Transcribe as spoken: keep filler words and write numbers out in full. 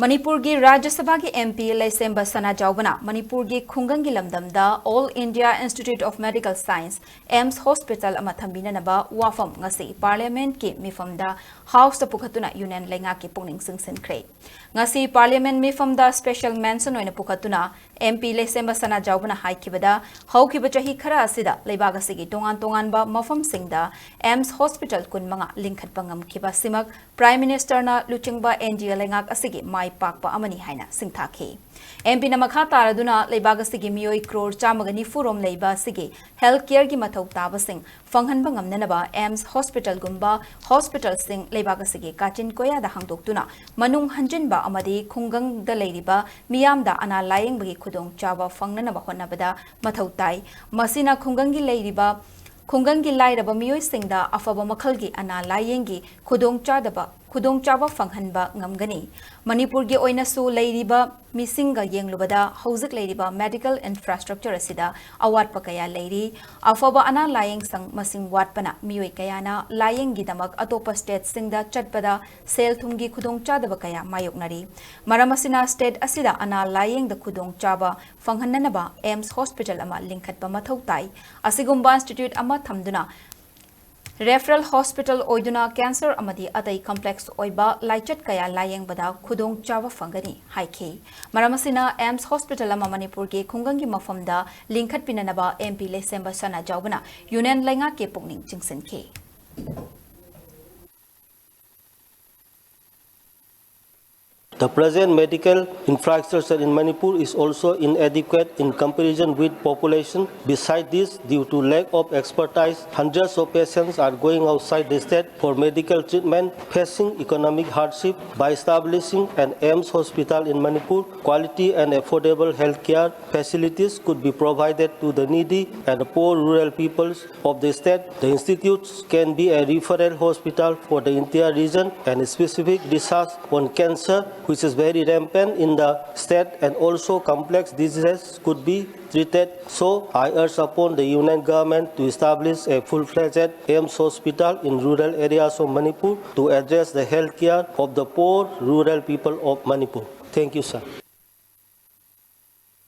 ꯃꯅꯤꯄꯨꯔꯒꯤ ꯔꯥꯖ꯭ꯌ ꯁꯚꯥꯒꯤ M P ꯂꯩꯁꯦꯝꯕ ꯁꯅꯥꯖꯥꯎꯕꯅ ꯃꯅꯤꯄꯨꯔꯒꯤ ꯈꯨꯡꯒꯪꯒꯤ ꯂꯝꯗꯝꯗ All India Institute of Medical Science, AIIMS Hospital ꯑꯃ ꯊꯝꯕꯤꯅꯅꯕ ꯋꯥꯐꯝ ꯉꯁꯤ Parliament ꯀꯤ ꯃꯤꯐꯝꯗ House ꯇ ꯄꯨꯈꯠꯇꯨꯅ Union ꯂꯩꯉꯥꯛꯀꯤ ꯄꯨꯛꯅꯤꯡ ꯆꯤꯡꯁꯤꯟꯈ꯭ꯔꯦ꯫ ꯉꯁꯤ Parliament ꯃꯤꯐꯝꯗ special mention ꯑꯣꯏꯅ ꯄꯨꯈꯠꯇꯨꯅ M P ꯂꯩꯁꯦꯝꯕ ꯁꯅꯥꯖꯥꯎꯕꯅ ꯍꯥꯏꯈꯤꯕꯗ, ꯍꯧꯈꯤꯕ ꯆꯍꯤ ꯈꯔ ꯑꯁꯤꯗ ꯂꯩꯕꯥꯛ ꯑꯁꯤꯒꯤ ꯇꯣꯉꯥꯟ ꯇꯣꯉꯥꯟꯕ ꯃꯐꯝꯁꯤꯡꯗ AIIMS Hospital ꯀꯨꯟꯃꯉꯥ ꯂꯤꯡꯈꯠꯄ ꯉꯝꯈꯤꯕ ꯑꯁꯤꯃꯛ Prime Minister ꯅ ꯂꯨꯆꯤꯡꯕ N D A ꯂꯩꯉꯥꯛ ꯑꯁꯤꯒꯤ ꯃꯥꯏ ꯄꯥꯛꯄ ꯑꯃꯅꯤ ꯍꯥꯏꯅ ꯁꯤꯡꯊꯥꯈꯤ꯫ M P ꯅ ꯃꯈꯥ ꯇꯥꯔꯗꯨꯅ ꯂꯩꯕꯥꯛ ꯑꯁꯤꯒꯤ ꯃꯤꯑꯣꯏ crore ꯆꯥꯝꯃꯒ ꯅꯤꯐꯨ ꯔꯣꯝ ꯂꯩꯕ ꯑꯁꯤꯒꯤ health care ꯒꯤ ꯃꯊꯧ ꯇꯥꯕꯁꯤꯡ ꯐꯪꯍꯟꯕ ꯉꯝꯅꯅꯕ AIIMS Hospital ꯒꯨꯝꯕ hospital ꯁꯤꯡ ꯂꯩꯕꯥꯛ ꯑꯁꯤꯒꯤ ꯀꯥꯆꯤꯟ ꯀꯣꯌꯥꯗ ꯍꯥꯡꯗꯣꯛꯇꯨꯅ ꯃꯅꯨꯡ ꯍꯟꯖꯤꯟꯕ ꯑꯃꯗꯤ ꯈꯨꯡꯒꯪꯗ ꯂꯩꯔꯤꯕ ꯃꯤꯌꯥꯝꯗ ꯑꯅꯥ ꯂꯥꯌꯦꯡꯕꯒꯤ ꯈꯨꯗꯣꯡꯆꯥꯕ ꯐꯪꯅꯅꯕ ꯍꯣꯠꯅꯕꯗ ꯃꯊꯧ ꯇꯥꯏ꯫ ꯃꯁꯤꯅ ꯈꯨꯡꯒꯪꯒꯤ ꯂꯩꯔꯤꯕ, ꯈꯨꯡꯒꯪꯒꯤ ꯂꯥꯏꯔꯕ ꯃꯤꯑꯣꯏꯁꯤꯡꯗ ꯑꯐꯕ ꯃꯈꯜꯒꯤ ꯑꯅꯥ ꯂꯥꯌꯦꯡꯒꯤ ꯈꯨꯗꯣꯡꯆꯥꯗꯕ, ꯈꯨꯗꯣꯡꯆꯥꯕ ꯐꯪꯍꯟꯕ ꯉꯝꯒꯅꯤ꯫ ꯃꯅꯤꯄꯨꯔꯒꯤ ꯑꯣꯏꯅꯁꯨ ꯂꯩꯔꯤꯕ ꯃꯤꯁꯤꯡꯒ ꯌꯦꯡꯂꯨꯕꯗ ꯍꯧꯖꯤꯛ ꯂꯩꯔꯤꯕ medical infrastructure ꯑꯁꯤꯗ ꯑꯋꯥꯠꯄ ꯀꯌꯥ ꯂꯩꯔꯤ꯫ ꯑꯐꯕ ꯑꯅꯥ ꯂꯥꯌꯦꯡ ꯁꯪ ꯃꯁꯤꯡ ꯋꯥꯠꯄꯅ ꯃꯤꯑꯣꯏ ꯀꯌꯥꯅ ꯂꯥꯌꯦꯡꯒꯤꯗꯃꯛ ꯑꯇꯣꯞꯄ state ꯁꯤꯡꯗ ꯆꯠꯄꯗ ꯁꯦꯜ ꯊꯨꯝꯒꯤ ꯈꯨꯗꯣꯡꯆꯥꯗꯕ ꯀꯌꯥ ꯃꯥꯌꯣꯛꯅꯔꯤ꯫ ꯃꯔꯝ ꯑꯁꯤꯅ state ꯑꯁꯤꯗ ꯑꯅꯥ ꯂꯥꯌꯦꯡꯗ ꯈꯨꯗꯣꯡꯆꯥꯕ ꯐꯪꯍꯟꯅꯅꯕ AIIMS Hospital ꯑꯃ ꯂꯤꯡꯈꯠꯄ ꯃꯊꯧ ꯇꯥꯏ꯫ ꯑꯁꯤꯒꯨꯝꯕ institute ꯑꯃ ꯊꯝꯗꯨꯅ referral hospital ꯑꯣꯏꯗꯨꯅ cancer ꯑꯃꯗꯤ ꯑꯇꯩ complex ꯑꯣꯏꯕ ꯂꯥꯏꯆꯠ ꯀꯌꯥ ꯂꯥꯌꯦꯡꯕꯗ ꯈꯨꯗꯣꯡꯆꯥꯕ ꯐꯪꯒꯅꯤ ꯍꯥꯏꯈꯤ꯫ ꯃꯔꯝ ꯑꯁꯤꯅ AIIMS Hospital ꯑꯃ ꯃꯅꯤꯄꯨꯔꯒꯤ ꯈꯨꯡꯒꯪꯒꯤ ꯃꯐꯝꯗ ꯂꯤꯡꯈꯠꯄꯤꯅꯅꯕ M P ꯂꯩꯁꯦꯝꯕ ꯁꯅꯥꯖꯥꯎꯕꯅ Union ꯂꯩꯉꯥꯛꯀꯤ ꯄꯨꯛꯅꯤꯡ ꯆꯤꯡꯁꯤꯟꯈꯤ꯫ The present medical infrastructure in Manipur is also inadequate in comparison with population. Beside this, due to lack of expertise, hundreds of patients are going outside the state for medical treatment, facing economic hardship. By establishing an AIIMS hospital in Manipur, quality and affordable healthcare facilities could be provided to the needy and poor rural peoples of the state. The institutes can be a referral hospital for the entire region and specific research on cancer which is very rampant in the state, and also complex diseases could be treated. So I urge upon the Union Government to establish a full-fledged AIIMS hospital in rural areas of Manipur to address the health care of the poor rural people of Manipur. Thank you, sir.